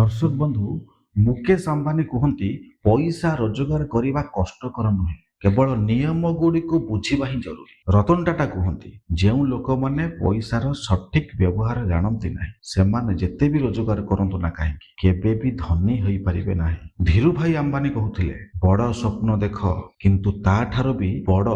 ଦର୍ଶକ ବନ୍ଧୁ, ମୁକେଶ ଅମ୍ବାନୀ କୁହନ୍ତି, ପଇସା ରୋଜଗାର କରିବା କଷ୍ଟକର ନୁହେଁ, କେବଳ ନିୟମ ଗୁଡ଼ିକୁ ବୁଝିବା ହିଁ ଜରୁରୀ। ରତନ ଟାଟା କୁହନ୍ତି, ଯେଉଁ ଲୋକମାନେ ପଇସାର ସଠିକ ବ୍ୟବହାର ଜାଣନ୍ତି ନାହିଁ, ସେମାନେ ଯେତେ ବି ରୋଜଗାର କରନ୍ତୁ ନା କାହିଁକି, କେବେ ବି ଧନୀ ହୋଇପାରିବେ ନାହିଁ। ଧୀରୁଭାଇ ଅମ୍ବାନୀ କହୁଥିଲେ, ବଡ଼ ସ୍ୱପ୍ନ ଦେଖ, କିନ୍ତୁ ତାଠାରୁ ବି ବଡ଼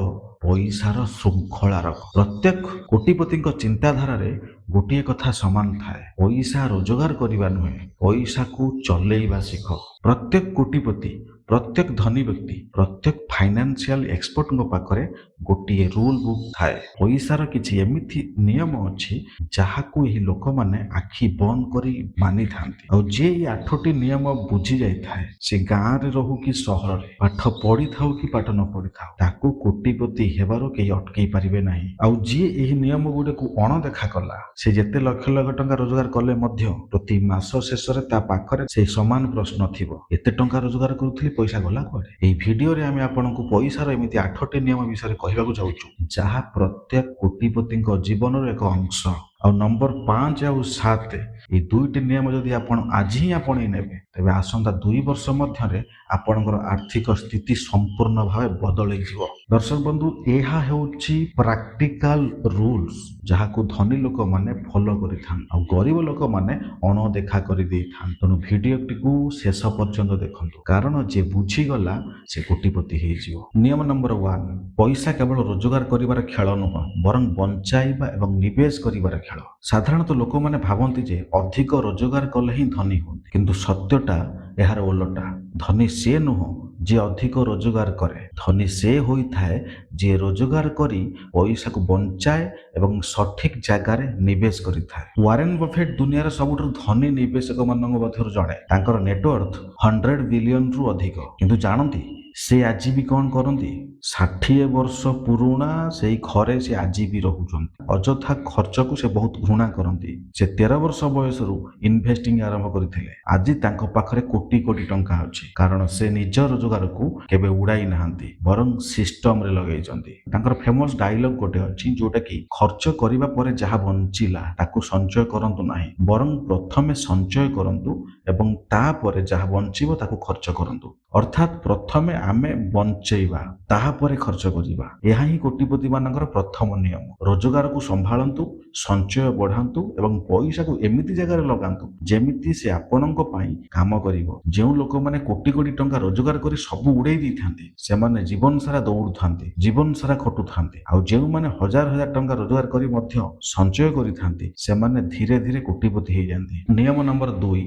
ପଇସାର ଶୃଙ୍ଖଳା ରଖ। ପ୍ରତ୍ୟେକ କୋଟିପତିଙ୍କ ଚିନ୍ତାଧାରାରେ ଗୋଟିଏ କଥା ସମାନ ଥାଏ, ପଇସା ରୋଜଗାର କରିବା ନୁହେଁ, ପଇସାକୁ ଚଲେଇବା ଶିଖ। ପ୍ରତ୍ୟେକ କୋଟିପତି, ପ୍ରତ୍ୟେକ ଧନୀ ବ୍ୟକ୍ତି, ପ୍ରତ୍ୟେକ ଫାଇନାନ୍ସିଆଲ ଏକ୍ସପର୍ଟଙ୍କ ପାଖରେ ଗୋଟିଏ ରୁଲ ବୁକ୍ ଥାଏ। ପଇସାର କିଛି ଏମିତି ନିୟମ ଅଛି, ଯାହାକୁ ଏହି ଲୋକମାନେ ଆଖି ବନ୍ଦ କରି ମାନିଥାନ୍ତି। ଆଉ ଯିଏ ଏହି ଆଠଟି ନିୟମ ବୁଝି ଯାଇଥାଏ, ସେ ଗାଁରେ ରହୁ କି ସହରରେ, ପାଠ ପଢିଥାଉ କି ପାଠ ନ ପଢିଥାଉ, ତାକୁ କୋଟିପତି ହେବାରୁ କେହି ଅଟକେଇ ପାରିବେ ନାହିଁ। ଆଉ ଯିଏ ଏହି ନିୟମ ଗୁଡ଼ିକୁ ଅଣଦେଖା କଲା, ସେ ଯେତେ ଲକ୍ଷ ଲକ୍ଷ ଟଙ୍କା ରୋଜଗାର କଲେ ମଧ୍ୟ ପ୍ରତି ମାସ ଶେଷରେ ତା ପାଖରେ ସେଇ ସମାନ ପ୍ରଶ୍ନ ଥିବ, ଏତେ ଟଙ୍କା ରୋଜଗାର କରୁଥିଲି, ପଇସା ଗଲା କୁଆଡେ? ଏହି ଭିଡିଓରେ ଆମେ ଆପଣଙ୍କୁ ପଇସାର ଏମିତି ଆଠଟି ନିୟମ ବିଷୟରେ କହିବାକୁ ଯାଉଛୁ, ଯାହା ପ୍ରତ୍ୟେକ କୋଟିପତିଙ୍କ ଜୀବନର ଏକ ଅଂଶ। ଆଉ ନମ୍ବର 5 ଆଉ 7, ଏଇ ଦୁଇଟି ନିୟମ ଯଦି ଆପଣ ଆଜି ହିଁ ଆପଣେଇ ନେବେ, ତେବେ ଆସନ୍ତା 2 ବର୍ଷ ମଧ୍ୟରେ ଆପଣଙ୍କର ଆର୍ଥିକ ସ୍ଥିତି ସମ୍ପୂର୍ଣ୍ଣ ଭାବେ ବଦଳିଯିବ। ଦର୍ଶକ ବନ୍ଧୁ, ଏହା ହେଉଛି ପ୍ରାକ୍ଟିକାଲ ରୁଲ୍ସ, ଯାହାକୁ ଧନୀ ଲୋକମାନେ ଫଲୋ କରିଥାନ୍ତି ଆଉ ଗରିବ ଲୋକମାନେ ଅଣଦେଖା କରିଦେଇଥାନ୍ତି। ତେଣୁ ଭିଡିଓଟିକୁ ଶେଷ ପର୍ଯ୍ୟନ୍ତ ଦେଖନ୍ତୁ, କାରଣ ଯିଏ ବୁଝିଗଲା, ସେ କୋଟିପତି ହେଇଯିବ। ନିୟମ ନମ୍ବର 1, ପଇସା କେବଳ ରୋଜଗାର କରିବାର ଖେଳ ନୁହଁ, ବରଂ ବଞ୍ଚାଇବା ଏବଂ ନିବେଶ କରିବାର ଖେଳ। ସାଧାରଣତଃ ଲୋକମାନେ ଭାବନ୍ତି ଯେ ଅଧିକ ରୋଜଗାର କଲେ ହିଁ ଧନୀ ହୁଅନ୍ତି, କିନ୍ତୁ ସତ୍ୟଟା ଏହାର ଓଲଟା। ଧନୀ ସିଏ ନୁହଁ ଯିଏ ଅଧିକ ରୋଜଗାର କରେ, ଧନୀ ସେ ହୋଇଥାଏ ଯିଏ ରୋଜଗାର କରି ପଇସାକୁ ବଞ୍ଚାଏ ଏବଂ ସଠିକ ଜାଗାରେ ନିବେଶ କରିଥାଏ। ୱାରେନ୍ ବଫେଟ୍ ଦୁନିଆର ସବୁଠାରୁ ଧନୀ ନିବେଶକମାନଙ୍କ ମଧ୍ୟରୁ ଜଣେ। ତାଙ୍କର ନେଟୱାର୍ଥ 100 ବିଲିୟନରୁ ଅଧିକ। କିନ୍ତୁ ଜାଣନ୍ତି ସେ ଆଜି ବି କ'ଣ କରନ୍ତି? 60 ବର୍ଷ ପୁରୁଣା ସେଇ ଘରେ ସେ ଆଜି ବି ରହୁଛନ୍ତି। ଅଯଥା ଖର୍ଚ୍ଚକୁ ସେ ବହୁତ ଘୃଣା କରନ୍ତି। ସେ 13 ବର୍ଷ ବୟସରୁ ଇନଭେଷ୍ଟିଂ ଆରମ୍ଭ କରିଥିଲେ। ଆଜି ତାଙ୍କ ପାଖରେ କୋଟି କୋଟି ଟଙ୍କା ଅଛି, କାରଣ ସେ ନିଜ ରୋଜଗାରକୁ କେବେ ଉଡ଼ାଇ ନାହାନ୍ତି, ବରଂ ସିଷ୍ଟମରେ ଲଗେଇଛନ୍ତି। ତାଙ୍କର ଫେମସ ଡାଇଲଗ ଗୋଟେ ଅଛି, ଯୋଉଟା କି ଖର୍ଚ୍ଚ କରିବା ପରେ ଯାହା ବଞ୍ଚିଲା, ତାକୁ ସଞ୍ଚୟ କରନ୍ତୁ ନାହିଁ, ବରଂ ପ୍ରଥମେ ସଞ୍ଚୟ କରନ୍ତୁ ଏବଂ ତାପରେ ଯାହା ବଞ୍ଚିବ, ତାକୁ ଖର୍ଚ୍ଚ କରନ୍ତୁ। ଅର୍ଥାତ୍ ପ୍ରଥମେ ଆମେ ବଞ୍ଚେଇବା, ତାହାପରେ ଖର୍ଚ୍ଚ କରିବା। ଏହା ହିଁ କୋଟିପତି ମାନଙ୍କର ପ୍ରଥମ ନିୟମ। ରୋଜଗାରକୁ ସମ୍ଭାଳନ୍ତୁ, ସଞ୍ଚୟ ବଢ଼ାନ୍ତୁ ଏବଂ ପଇସାକୁ ଏମିତି ଜାଗାରେ ଲଗାନ୍ତୁ, ଯେମିତି ସେ ଆପଣଙ୍କ ପାଇଁ କାମ କରିବ। ଯେଉଁ ଲୋକମାନେ କୋଟି କୋଟି ଟଙ୍କା ରୋଜଗାର କରି ସବୁ ଉଡ଼େଇ ଦେଇଥାନ୍ତି, ସେମାନେ ଜୀବନ ସାରା ଦୌଡୁଥାନ୍ତି, ଜୀବନ ସାରା ଖଟୁଥାନ୍ତି। ଆଉ ଯେଉଁମାନେ ହଜାର ହଜାର ଟଙ୍କା ରୋଜଗାର କରି ମଧ୍ୟ ସଞ୍ଚୟ କରିଥାନ୍ତି, ସେମାନେ ଧୀରେ ଧୀରେ କୋଟିପତି ହେଇଯାନ୍ତି। ନିୟମ ନମ୍ବର 2,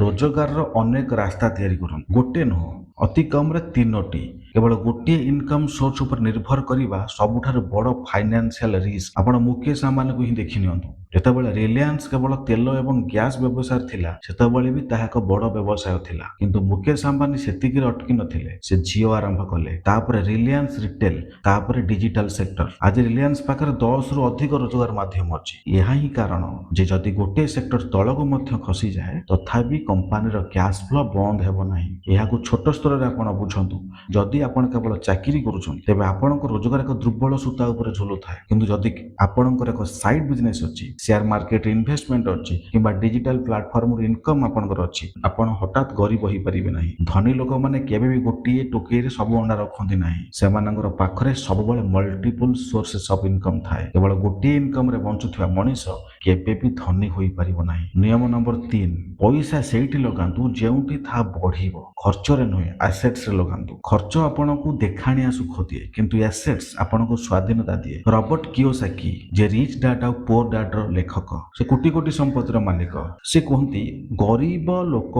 ରୋଜଗାରର ଅନେକ ରାସ୍ତା ତିଆରି କରନ୍ତୁ, ଗୋଟେ ନୁହଁ, ଅତି କମରେ ତିନୋଟି। କେବଳ ଗୋଟିଏ ଇନକମ୍ ସୋର୍ସ ଉପରେ ନିର୍ଭର କରିବା ସବୁଠାରୁ ବଡ଼ ଫାଇନାନ୍ସିଆଲ ରିସ୍କ। ଆପଣ ମୁକେଶ ଆମ୍ବାନୀକୁ ହିଁ ଦେଖି ନିଅନ୍ତୁ। ଯେତେବେଳେ ରିଲାଏନ୍ସ କେବଳ ତେଲ ଏବଂ ଗ୍ୟାସ ବ୍ୟବସାୟ ଥିଲା, ସେତେବେଳେ ବି ତାହା ଏକ ବଡ଼ ବ୍ୟବସାୟ ଥିଲା। କିନ୍ତୁ ମୁକେଶ ଆମ୍ବାନୀ ସେତିକିରେ ଅଟକି ନଥିଲେ। ସେ ଜିଓ ଆରମ୍ଭ କଲେ, ତାପରେ ରିଲାଏନ୍ସ ରିଟେଲ, ତାପରେ ଡିଜିଟାଲ ସେକ୍ଟର। ଆଜି ରିଲାଏନ୍ସ ପାଖରେ 10ରୁ ଅଧିକ ରୋଜଗାର ମାଧ୍ୟମ ଅଛି। ଏହା ହିଁ କାରଣ ଯେ ଯଦି ଗୋଟିଏ ସେକ୍ଟର ତଳକୁ ମଧ୍ୟ ଖସିଯାଏ, ତଥାପି କମ୍ପାନୀର କ୍ୟାଶ ଫ୍ଲୋ ବନ୍ଦ ହେବ ନାହିଁ। ଏହାକୁ ଛୋଟ ସ୍ତରରେ ଆପଣ ବୁଝନ୍ତୁ। ଯଦି ଆପଣ କେବଳ ଚାକିରି କରୁଛନ୍ତି, ତେବେ ଆପଣଙ୍କ ରୋଜଗାର ଏକ ଦୁର୍ବଳ ସୂତା ଉପରେ ଝୁଲୁଥାଏ। କିନ୍ତୁ ଯଦି ଆପଣଙ୍କର ଏକ ସାଇଡ୍ ବିଜନେସ୍ ଅଛି, ସେୟାର ମାର୍କେଟ ଇନଭେଷ୍ଟମେଣ୍ଟ ଅଛି କିମ୍ବା ଡିଜିଟାଲ ପ୍ଲାଟଫର୍ମରୁ ଇନକମ୍ ଆପଣଙ୍କର ଅଛି, ଆପଣ ହଠାତ୍ ଗରିବ ହେଇପାରିବେ ନାହିଁ। ଧନୀ ଲୋକମାନେ କେବେ ବି ଗୋଟିଏ ଟୋକେଇରେ ସବୁ ଅଣ୍ଡା ରଖନ୍ତି ନାହିଁ। ସେମାନଙ୍କର ପାଖରେ ସବୁବେଳେ ମଲ୍ଟିପୁଲ ସୋର୍ସେସ୍ ଅଫ୍ ଇନକମ୍ ଥାଏ। କେବଳ ଗୋଟିଏ ଇନକମ୍ରେ ବଞ୍ଚୁଥିବା ମଣିଷ କେବେ ବି ଧନୀ ହୋଇପାରିବ ନାହିଁ। ନିୟମ ନମ୍ବର 3, ପଇସା ସେଇଠି ଲଗାନ୍ତୁ ଯେଉଁଠି ତାହା ବଢିବ। ଖର୍ଚ୍ଚରେ ନୁହେଁ, ଆସେଟ୍ସରେ ଲଗାନ୍ତୁ। ଖର୍ଚ୍ଚ ଆପଣଙ୍କୁ ଦେଖାଣିଆ ସୁଖ ଦିଏ, କିନ୍ତୁ ଆସେଟ୍ସ ଆପଣଙ୍କୁ ସ୍ୱାଧୀନତା ଦିଏ। ରବର୍ଟ କିଓସାକି, ଯେ ରିଚ୍ ଡାଡ୍ ଆଉ ପୋର୍ ଡାଡ୍ର ଲେଖକ, ସେ କୋଟି କୋଟି ସମ୍ପତ୍ତିର ମାଲିକ। ସେ କୁହନ୍ତି, ଗରିବ ଲୋକ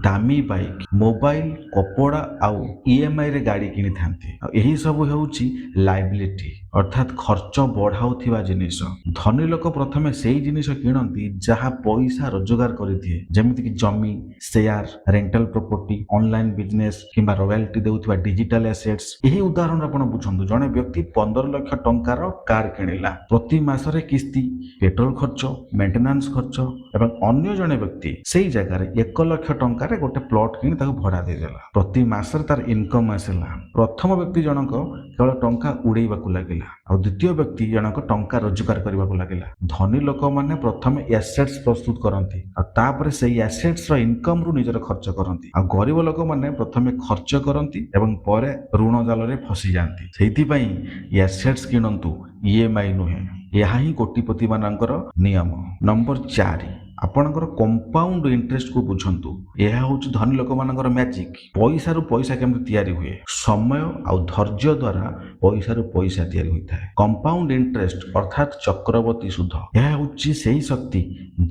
ଦାମୀ ବାଇକ୍, ମୋବାଇଲ, କପଡ଼ା ଆଉ ଇଏମ୍ଆଇରେ ଗାଡ଼ି କିଣିଥାନ୍ତି। ଆଉ ଏହି ସବୁ ହେଉଛି ଲାଇବିଲିଟି, ଅର୍ଥାତ୍ ଖର୍ଚ୍ଚ ବଢ଼ାଉଥିବା ଜିନିଷ। ଧନୀ ଲୋକ ପ୍ରଥମେ ସେଇ ଜିନିଷ କିଣନ୍ତି, ଯାହା ପଇସା ରୋଜଗାର କରିଦିଏ, ଯେମିତିକି ଜମି, share, rental property, online business କିମ୍ବା ରୟାଲିଟି ଦେଉଥିବା ଡିଜିଟାଲ ଆସେଟ୍ସ। ଏହି ଉଦାହରଣ ଆପଣ ବୁଝନ୍ତୁ। ଜଣେ ବ୍ୟକ୍ତି 15 ଲକ୍ଷ ଟଙ୍କାର କାର କିଣିଲା, ପ୍ରତି ମାସରେ କିସ୍ତି, ପେଟ୍ରୋଲ ଖର୍ଚ୍ଚ, ମେଣ୍ଟେନାନ୍ସ ଖର୍ଚ୍ଚ। ଏବଂ ଅନ୍ୟ ଜଣେ ବ୍ୟକ୍ତି ସେଇ ଜାଗାରେ 1 ଲକ୍ଷ ଟଙ୍କାରେ ଗୋଟେ ପ୍ଲଟ କିଣି ତାକୁ ଭଡ଼ା ଦେଇଦେଲା। ପ୍ରତି ମାସରେ ତାର ଇନକମ୍ ଆସିଲା। ପ୍ରଥମ ବ୍ୟକ୍ତି ଜଣକ କେବଳ ଟଙ୍କା ଉଡ଼େଇବାକୁ ଲାଗିଲେ। ଲାଗିଲା, ଆଉ ଦ୍ୱିତୀୟ ବ୍ୟକ୍ତି ଜଣକ ଟଙ୍କା ରୋଜଗାର କରିବାକୁ ଲାଗିଲା। ଧନୀ ଲୋକମାନେ ପ୍ରଥମେ ଆସେଟ୍ସ ପ୍ରସ୍ତୁତ କରନ୍ତି ଆଉ ତାପରେ ସେଇ ଆସେଟ୍ସର ଇନକମରୁ ନିଜର ଖର୍ଚ୍ଚ କରନ୍ତି, ଆଉ ଗରିବ ଲୋକମାନେ ପ୍ରଥମେ ଖର୍ଚ୍ଚ କରନ୍ତି ଏବଂ ପରେ ଋଣ ଜାଲରେ ଫସିଯାଆନ୍ତି। ସେଇଥିପାଇଁ ଆସେଟ୍ସ କିଣନ୍ତୁ, ଇଏମ୍ଆଇ ନୁହେଁ। ଏହା ହିଁ କୋଟିପତି ମାନଙ୍କର ନିୟମ। ନମ୍ବର 4, ଆପଣଙ୍କର କମ୍ପାଉଣ୍ଡ ଇଣ୍ଟରେଷ୍ଟକୁ ବୁଝନ୍ତୁ। ଏହା ହେଉଛି ଧନୀ ଲୋକମାନଙ୍କର ମ୍ୟାଜିକ୍। ପଇସାରୁ ପଇସା କେମିତି ତିଆରି ହୁଏ? ସମୟ ଆଉ ଧୈର୍ଯ୍ୟ ଦ୍ୱାରା ପଇସାରୁ ପଇସା ତିଆରି ହୋଇଥାଏ। କମ୍ପାଉଣ୍ଡ ଇଣ୍ଟରେଷ୍ଟ ଅର୍ଥାତ୍ ଚକ୍ରବର୍ତ୍ତୀ ସୁଧ, ଏହା ହେଉଛି ସେହି ଶକ୍ତି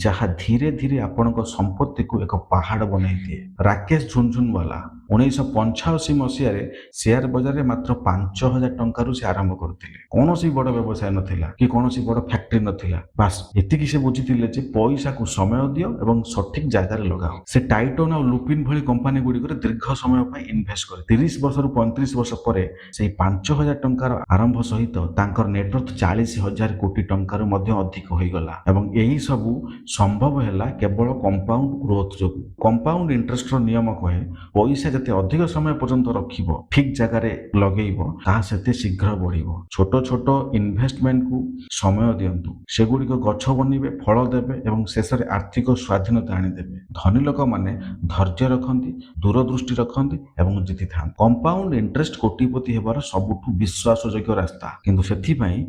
ଯାହା ଧୀରେ ଧୀରେ ଆପଣଙ୍କ ସମ୍ପତ୍ତିକୁ ଏକ ପାହାଡ଼ ବନାଇ ଦିଏ। ରାକେଶ ଝୁନଝୁନୱାଲା 1985 ମସିହାରେ ସେୟାର ବଜାରରେ ମାତ୍ର 5,000 ଟଙ୍କାରୁ ସେ ଆରମ୍ଭ କରିଥିଲେ। କୌଣସି ବଡ଼ ବ୍ୟବସାୟ ନଥିଲା କି କୌଣସି ବଡ଼ ଫ୍ୟାକ୍ଟ୍ରି ନଥିଲା। ବାସ୍, ଏତିକି ସେ ବୁଝିଥିଲେ ଯେ ପଇସାକୁ ସମୟ ଦିଅ ଏବଂ ସଠିକ ଜାଗାରେ ଲଗାଅ। ସେ ଟାଇଟନ ଆଉ ଲୁପିନ୍ ଭଳି କମ୍ପାନୀ ଗୁଡ଼ିକରେ ଦୀର୍ଘ ସମୟ ପାଇଁ ଇନଭେଷ୍ଟ କରେ। 30 ବର୍ଷରୁ 35 ବର୍ଷ ପରେ ସେଇ 5,000 ଟଙ୍କାର ଆରମ୍ଭ ସହିତ ତାଙ୍କର ନେଟୱର୍ଥ 40,000 କୋଟି ଟଙ୍କାରୁ ମଧ୍ୟ ଅଧିକ ହୋଇଗଲା ଏବଂ ଏହି ସବୁ ସମ୍ଭବ ହେଲା କେବଳ କମ୍ପାଉଣ୍ଡ ଗ୍ରୋଥ ଯୋଗୁଁ। କମ୍ପାଉଣ୍ଡ ଇଣ୍ଟରେଷ୍ଟର ନିୟମ କହେ, ପଇସା ଯେତେ ଅଧିକ ସମୟ ପର୍ଯ୍ୟନ୍ତ ରଖିବ, ଠିକ ଜାଗାରେ ଲଗେଇବ, ତାହା ସେତେ ଶୀଘ୍ର ବଢିବ। ଛୋଟ ଛୋଟ ଇନଭେଷ୍ଟମେଣ୍ଟକୁ ସମୟ ଦିଅନ୍ତୁ। ସେଗୁଡ଼ିକ ଗଛ ବନିବେ, ଫଳ ଦେବେ ଏବଂ ଶେଷରେ ଆର୍ଥିକ ସ୍ୱାଧୀନତା ଆଣିଦେବେ। ଧନୀ ଲୋକମାନେ ଧୈର୍ଯ୍ୟ ରଖନ୍ତି, ଦୂରଦୃଷ୍ଟି ରଖନ୍ତି ଏବଂ ଜିତିଥାନ୍ତି। କମ୍ପାଉଣ୍ଡ ଇଣ୍ଟରେଷ୍ଟ କୋଟିପତି ହେବାର ସବୁଠୁ ବିଶ୍ୱାସଯୋଗ୍ୟ ରାସ୍ତା, କିନ୍ତୁ ସେଥିପାଇଁ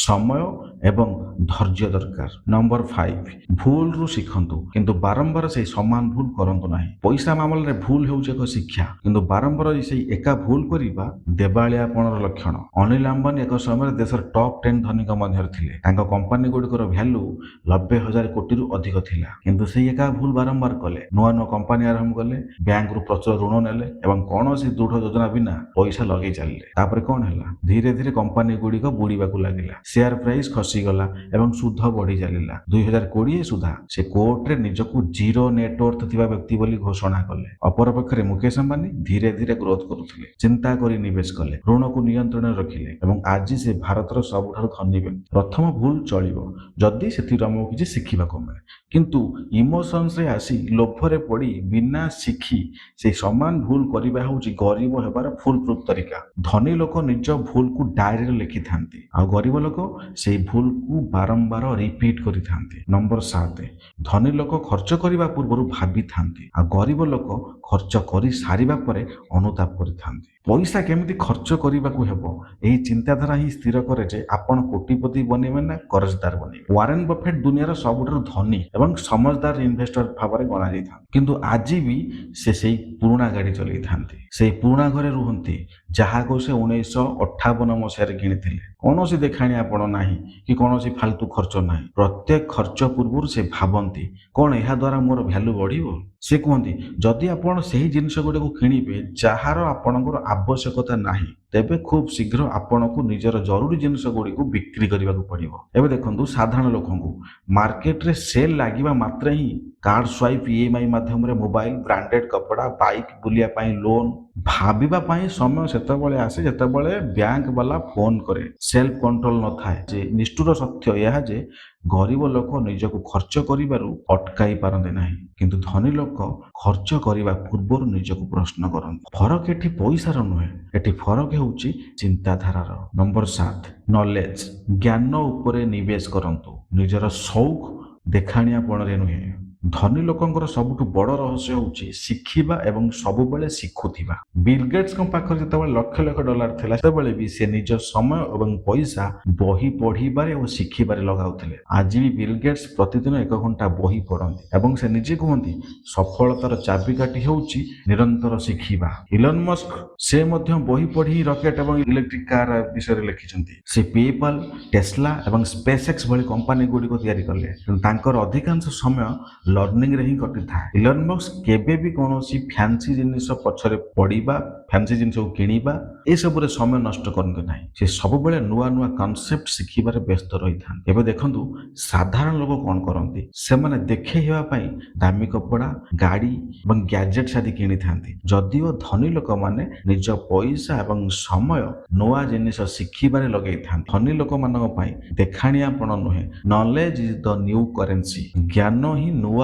ସମୟ ଏବଂ ଧୈର୍ଯ୍ୟ ଦରକାର। ନମ୍ବର 5, ଭୁଲରୁ ଶିଖନ୍ତୁ, କିନ୍ତୁ ବାରମ୍ବାର ସେଇ ସମାନ ଭୁଲ କରନ୍ତୁ ନାହିଁ। ପଇସା ମାମଲାରେ ଭୁଲ ହେଉଛି ଏକ ଶିକ୍ଷା, କିନ୍ତୁ ବାରମ୍ବାର ସେଇ ଏକା ଭୁଲ କରିବା ଦେବାଳିଆପଣର ଲକ୍ଷଣ। ଅନିଲ ଆମ୍ବାନୀ ଏକ ସମୟରେ ଦେଶର ଟପ୍ 10 ଧନୀଙ୍କ ମଧ୍ୟରେ ଥିଲେ। ତାଙ୍କ କମ୍ପାନୀ ଗୁଡ଼ିକର ଭ୍ୟାଲୁ 90,000 କୋଟିରୁ ଅଧିକ ଥିଲା। କିନ୍ତୁ ସେଇ ଏକା ଭୁଲ ବାରମ୍ବାର କଲେ। ନୂଆ ନୂଆ କମ୍ପାନୀ ଆରମ୍ଭ କଲେ, ବ୍ୟାଙ୍କରୁ ପ୍ରଚୁର ଋଣ ନେଲେ ଏବଂ କୌଣସି ଦୃଢ଼ ଯୋଜନା ବିନା ପଇସା ଲଗେଇ ଚାଲିଲେ। ତାପରେ କଣ ହେଲା? ଧୀରେ ଧୀରେ କମ୍ପାନୀ ଗୁଡ଼ିକ ବୁଡ଼ିବାକୁ ଲାଗିଲା, ସେୟାର ପ୍ରାଇସ୍ ଖସିଗଲା ଏବଂ ସୁଧ ବଢି ଚାଲିଲା। 2020 ସୁଦ୍ଧା ସେ କୋର୍ଟରେ ନିଜକୁ ଜିରୋ ନେଟୱର୍ଥ ଥିବା ବ୍ୟକ୍ତି ବୋଲି ଘୋଷଣା କଲେ। ଅପରପକ୍ଷରେ ମୁକେଶ ଅମ୍ବାନୀ ଧୀରେ ଧୀରେ ଗ୍ରୋଥ କରୁଥିଲେ, ଚିନ୍ତା କରି ନିବେଶ କଲେ, ଋଣକୁ ନିୟନ୍ତ୍ରଣରେ ରଖିଲେ ଏବଂ ଆଜି ସେ ଭାରତର ସବୁଠାରୁ ଧନୀ ବ୍ୟକ୍ତି। ପ୍ରଥମ ଭୁଲ ଚଳିବ, ଯଦି ସେଥିରୁ ଆମକୁ କିଛି ଶିଖିବାକୁ ମିଳେ। କିନ୍ତୁ ଇମୋସନ୍ସରେ ଆସି, ଲୋଭରେ ପଡ଼ି, ବିନା ଶିଖି ସେଇ ସମାନ ଭୁଲ କରିବା ହେଉଛି ଗରିବ ହେବାର ଫୁଲ ପ୍ରୁଫ୍ ତରିକା। ଧନୀ ଲୋକ ନିଜ ଭୁଲକୁ ଡାଏରୀରେ ଲେଖିଥାନ୍ତି, ଆଉ ଗରିବ ଲୋକ ସେଇ ଭୁଲକୁ ବାରମ୍ବାର ରିପିଟ୍ କରିଥାନ୍ତି। ନମ୍ବର 7, ଧନୀ ଲୋକ ଖର୍ଚ୍ଚ କରିବା ପୂର୍ବରୁ ଭାବିଥାନ୍ତି, ଆଉ ଗରିବ ଲୋକ ଖର୍ଚ୍ଚ କରି ସାରିବା ପରେ ଅନୁତାପ କରିଥାନ୍ତି। ପଇସା କେମିତି ଖର୍ଚ୍ଚ କରିବାକୁ ହେବ, ଏହି ଚିନ୍ତାଧାରା ହିଁ ସ୍ଥିର କରେ ଯେ ଆପଣ କୋଟିପତି ବନିବେ ନା କରଜଦାର ବନିବେ। ୱାରେନ୍ ବଫେଟ୍ ଦୁନିଆର ସବୁଠାରୁ ଧନୀ ଏବଂ ସମଝଦାର ଇନଭେଷ୍ଟର ଭାବରେ ଗଣାଯାଇଥାନ୍ତି, କିନ୍ତୁ ଆଜି ବି ସେ ସେଇ ପୁରୁଣା ଗାଡ଼ି ଚଲେଇଥାନ୍ତି, ସେଇ ପୁରୁଣା ଘରେ ରୁହନ୍ତି ଯାହାକୁ ସେ 1958 ମସିହାରେ କିଣିଥିଲେ। କୌଣସି ଦେଖାଣିଆପଣ ନାହିଁ କି କୌଣସି ଫାଲତୁ ଖର୍ଚ୍ଚ ନାହିଁ। ପ୍ରତ୍ୟେକ ଖର୍ଚ୍ଚ ପୂର୍ବରୁ ସେ ଭାବନ୍ତି, କ'ଣ ଏହା ଦ୍ୱାରା ମୋର ଭ୍ୟାଲୁ ବଢ଼ିବ? ସେ କୁହନ୍ତି, ଯଦି ଆପଣ ସେହି ଜିନିଷ ଗୁଡ଼ିକୁ କିଣିବେ ଯାହାର ଆପଣଙ୍କର ଆବଶ୍ୟକତା ନାହିଁ, ତେବେ ଖୁବ୍ ଶୀଘ୍ର ଆପଣଙ୍କୁ ନିଜର ଜରୁରୀ ଜିନିଷ ଗୁଡ଼ିକୁ ବିକ୍ରି କରିବାକୁ ପଡ଼ିବ। ଏବେ ଦେଖନ୍ତୁ ସାଧାରଣ ଲୋକଙ୍କୁ। ମାର୍କେଟରେ ସେଲ୍ ଲାଗିବା ମାତ୍ରେ ହିଁ କାର୍ଡ ସ୍ୱାଇପ୍, ଇଏମ୍ଆଇ ମାଧ୍ୟମରେ ମୋବାଇଲ, ବ୍ରାଣ୍ଡେଡ୍ କପଡ଼ା, ବାଇକ୍, ବୁଲିବା ପାଇଁ ଲୋନ୍। ଭାବିବା ପାଇଁ ସମୟ ସେତେବେଳେ ଆସେ ଯେତେବେଳେ ବ୍ୟାଙ୍କ ବାଲା ଫୋନ୍ କରେ। ସେଲ୍ଫ କଣ୍ଟ୍ରୋଲ ନଥାଏ ଯେ। ନିଷ୍ଠୁର ସତ୍ୟ ଏହା ଯେ ଗରିବ ଲୋକ ନିଜକୁ ଖର୍ଚ୍ଚ କରିବାରୁ ଅଟକାଇ ପାରନ୍ତି ନାହିଁ, କିନ୍ତୁ ଧନୀ ଲୋକ ଖର୍ଚ୍ଚ କରିବା ପୂର୍ବରୁ ନିଜକୁ ପ୍ରଶ୍ନ କରନ୍ତି। ଫରକ ଏଠି ପଇସାର ନୁହେଁ, ଏଠି ଫରକ ହେଉଛି ଚିନ୍ତାଧାରାର। ନମ୍ବର 7, ନଲେଜ, ଜ୍ଞାନ ଉପରେ ନିବେଶ କରନ୍ତୁ, ନିଜର ସଉକ ଦେଖାଣିଆପଣରେ ନୁହେଁ। ଧନୀ ଲୋକଙ୍କର ସବୁଠୁ ବଡ଼ ରହସ୍ୟ ହେଉଛି ଶିଖିବା ଏବଂ ସବୁବେଳେ ଶିଖୁଥିବା। ବିଲ୍ ଗେଟ୍ସଙ୍କ ପାଖରେ ଯେତେବେଳେ ଲକ୍ଷ ଲକ୍ଷ ଡଲାର ଥିଲା, ସେତେବେଳେ ବି ସେ ନିଜ ସମୟ ଏବଂ ପଇସା ବହି ପଢ଼ିବାରେ ଓ ଶିଖିବାରେ ଲଗାଉଥିଲେ। ଆଜି ବି ବିଲ୍ ଗେଟ୍ସ ପ୍ରତିଦିନ ଏକ ଘଣ୍ଟା ବହି ପଢ଼ନ୍ତି ଏବଂ ସେ ନିଜେ କୁହନ୍ତି, ସଫଳତାର ଚାବିକାଠି ହେଉଛି ନିରନ୍ତର ଶିଖିବା। ଇଲନ୍ ମସ୍କ, ସେ ମଧ୍ୟ ବହି ପଢ଼ି ରକେଟ ଏବଂ ଇଲେକ୍ଟ୍ରିକ କାର ବିଷୟରେ ଲେଖିଛନ୍ତି। ସେ ପେପାଲ, ଟେସ୍ଲା ଏବଂ ସ୍ପେସ୍ ଏକ୍ସ ଭଳି କମ୍ପାନୀ ଗୁଡ଼ିକ ତିଆରି କଲେ, ତେଣୁ ତାଙ୍କର ଅଧିକାଂଶ ସମୟ ଲର୍ଣ୍ଣିଂରେ ହିଁ କଟିଥାଏ। ଇଲନ୍ ମସ୍କ କେବେ ବି କୌଣସି ଫ୍ୟାନ୍ସି ଜିନିଷ ପଛରେ ପଡ଼ିବା, ଫ୍ୟାନ୍ସି ଜିନିଷକୁ କିଣିବା, ଏସବୁରେ ସମୟ ନଷ୍ଟ କରନ୍ତି ନାହିଁ। ସେ ସବୁବେଳେ ନୂଆ ନୂଆ କନସେପ୍ଟ ଶିଖିବାରେ ବ୍ୟସ୍ତ ରହିଥାନ୍ତି। ଏବେ ଦେଖନ୍ତୁ ସାଧାରଣ ଲୋକ କ'ଣ କରନ୍ତି। ସେମାନେ ଦେଖେଇ ହେବା ପାଇଁ ଦାମୀ କପଡ଼ା, ଗାଡ଼ି ଏବଂ ଗ୍ୟାଜେଟ୍ସ ଆଦି କିଣିଥାନ୍ତି, ଯଦିଓ ଧନୀ ଲୋକମାନେ ନିଜ ପଇସା ଏବଂ ସମୟ ନୂଆ ଜିନିଷ ଶିଖିବାରେ ଲଗେଇଥାନ୍ତି। ଧନୀ ଲୋକମାନଙ୍କ ପାଇଁ ଦେଖାଣିଆପଣ ନୁହେଁ, knowledge is the new currency। ଜ୍ଞାନ ହିଁ ନୂଆ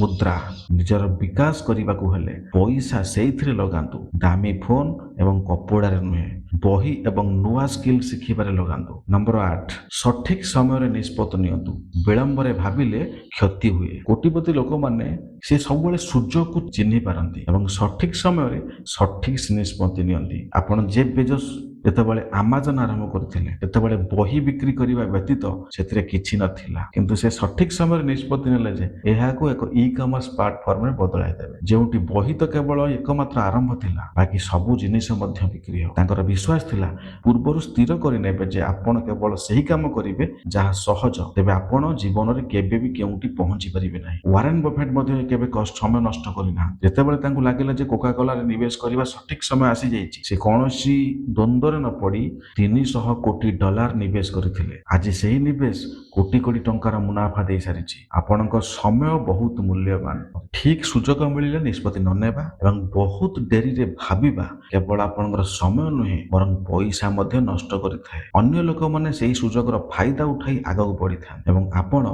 ମୁଦ୍ରା। ନିଜର ବିକାଶ କରିବାକୁ ହେଲେ ପଇସା ସେଇଥିରେ ଲଗାନ୍ତୁ, ଦାମୀ ଫୋନ୍ ଏବଂ କପଡ଼ାରେ ନୁହେଁ। ବହି ଏବଂ ନୂଆ ସ୍କିଲ୍ ଶିଖିବାରେ ଲଗାନ୍ତୁ। ନମ୍ବର 8, ସଠିକ ସମୟରେ ନିଷ୍ପତ୍ତି ନିଅନ୍ତୁ। ବିଳମ୍ବରେ ଭାବିଲେ କ୍ଷତି ହୁଏ। କୋଟିପତି ଲୋକମାନେ ସେ ସବୁବେଳେ ସୁଯୋଗକୁ ଚିହ୍ନି ପାରନ୍ତି ଏବଂ ସଠିକ ସମୟରେ ସଠିକ ନିଷ୍ପତ୍ତି ନିଅନ୍ତି। ଆପଣ ଜେଫ୍ ବେଜୋସ୍ ଯେତେବେଳେ ଆମାଜନ ଆରମ୍ଭ କରିଥିଲେ, ସେତେବେଳେ ବହି ବିକ୍ରି କରିବା ବ୍ୟତୀତ ସେଥିରେ କିଛି ନଥିଲା। କିନ୍ତୁ ସେ ସଠିକ ସମୟରେ ନିଷ୍ପତ୍ତି ନେଲେ ଯେ ଏହାକୁ ଏକ ଇ କମର୍ସ ପ୍ଲାଟଫର୍ମରେ ବଦଳାଇ ଦେବେ, ଯେଉଁଠି ବହି ତ କେବଳ ଏକମାତ୍ର ଆରମ୍ଭ ଥିଲା, ବାକି ସବୁ ଜିନିଷ ମଧ୍ୟ ବିକ୍ରି ହେବ। ତାଙ୍କର ବିଶ୍ୱାସ ଥିଲା, ପୂର୍ବରୁ ସ୍ଥିର କରିନେବେ ଯେ ଆପଣ କେବଳ ସେହି କାମ କରିବେ ଯାହା ସହଜ, ତେବେ ଆପଣ ଜୀବନରେ କେବେ ବି କେଉଁଠି ପହଞ୍ଚି ପାରିବେ ନାହିଁ। ୱାରେନ୍ ବଫେଟ୍ ମଧ୍ୟ କେବେ ସମୟ ନଷ୍ଟ କରିନାହାନ୍ତି। ଯେତେବେଳେ ତାଙ୍କୁ ଲାଗିଲା ଯେ କୋକା କୋଲାରେ ନିବେଶ କରିବା ସଠିକ ସମୟ ଆସିଯାଇଛି, ସେ କୌଣସି ଦ୍ୱନ୍ଦ୍ୱରେ ନ ପଡ଼ି 300 କୋଟି ଡଲାର ନିବେଶ କରିଥିଲେ। ଆଜି ସେହି ନିବେଶ କୋଟି କୋଟି ଟଙ୍କାର ମୁନାଫା ଦେଇସାରିଛି। ଆପଣଙ୍କ ସମୟ ବହୁତ ମୂଲ୍ୟବାନ। ଠିକ ସୁଯୋଗ ମିଳିଲେ ନିଷ୍ପତ୍ତି ନ ନେବା ଏବଂ ବହୁତ ଡେରିରେ ଭାବିବା କେବଳ ଆପଣଙ୍କର ସମୟ ନୁହେଁ, ବରଂ ପଇସା ମଧ୍ୟ ନଷ୍ଟ କରିଥାଏ। ଅନ୍ୟ ଲୋକମାନେ ସେହି ସୁଯୋଗର ଫାଇଦା ଉଠାଇ ଆଗକୁ ବଢିଥାନ୍ତି ଏବଂ ଆପଣ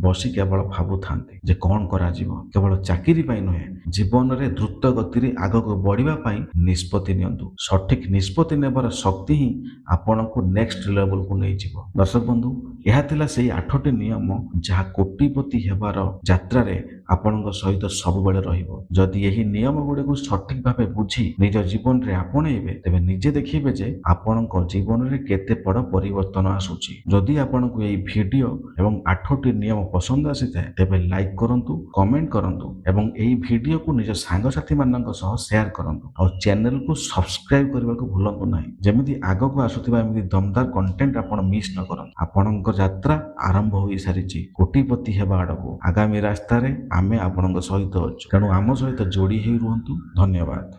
ବସି କେବଳ ଭାବୁଥାନ୍ତି ଯେ କଣ କରାଯିବ। କେବଳ ଚାକିରି ପାଇଁ ନୁହେଁ, ଜୀବନରେ ଦ୍ରୁତ ଗତିରେ ଆଗକୁ ବଢିବା ପାଇଁ ନିଷ୍ପତ୍ତି ନିଅନ୍ତୁ। ସଠିକ ନିଷ୍ପତ୍ତି ନେବାର ଶକ୍ତି ହିଁ ଆପଣଙ୍କୁ ନେକ୍ସଟ ଲେଭଲକୁ ନେଇଯିବ। ଦର୍ଶକ ବନ୍ଧୁ, ଏହା ଥିଲା ସେଇ ଆଠଟି ନିୟମ ଯାହା କୋଟିପତି ହେବାର ଯାତ୍ରାରେ ଆପଣଙ୍କ ସହିତ ସବୁବେଳେ ରହିବ। ଯଦି ଏହି ନିୟମ ଗୁଡ଼ିକୁ ସଠିକ ଭାବେ ବୁଝି ନିଜ ଜୀବନରେ ଆପଣେଇବେ, ତେବେ ନିଜେ ଦେଖିବେ ଯେ ଆପଣଙ୍କ ଜୀବନରେ କେତେ ବଡ଼ ପରିବର୍ତ୍ତନ ଆସୁଛି। ଯଦି ଆପଣଙ୍କୁ ଏହି ଭିଡ଼ିଓ ଏବଂ ଆଠଟି ନିୟମ ପସନ୍ଦ ଆସିଥାଏ, ତେବେ ଲାଇକ୍ କରନ୍ତୁ, କମେଣ୍ଟ କରନ୍ତୁ ଏବଂ ଏହି ଭିଡ଼ିଓକୁ ନିଜ ସାଙ୍ଗସାଥିମାନଙ୍କ ସହ ସେୟାର କରନ୍ତୁ। ଆଉ ଚ୍ୟାନେଲକୁ ସବସ୍କ୍ରାଇବ କରିବାକୁ ଭୁଲନ୍ତୁ ନାହିଁ, ଯେମିତି ଆଗକୁ ଆସୁଥିବା ଏମିତି ଦମଦାର କଣ୍ଟେଣ୍ଟ ଆପଣ ମିସ୍ ନ କରନ୍ତୁ। ଆପଣଙ୍କ ଯାତ୍ରା ଆରମ୍ଭ ହୋଇସାରିଛି କୋଟିପତି ହେବା ଆଡ଼କୁ। ଆଗାମୀ ରାସ୍ତାରେ ଆମେ ଆପଣଙ୍କ ସହିତ ଅଛୁ, ତେଣୁ ଆମ ସହିତ ଯୋଡ଼ି ହେଇ ରୁହନ୍ତୁ। ଧନ୍ୟବାଦ।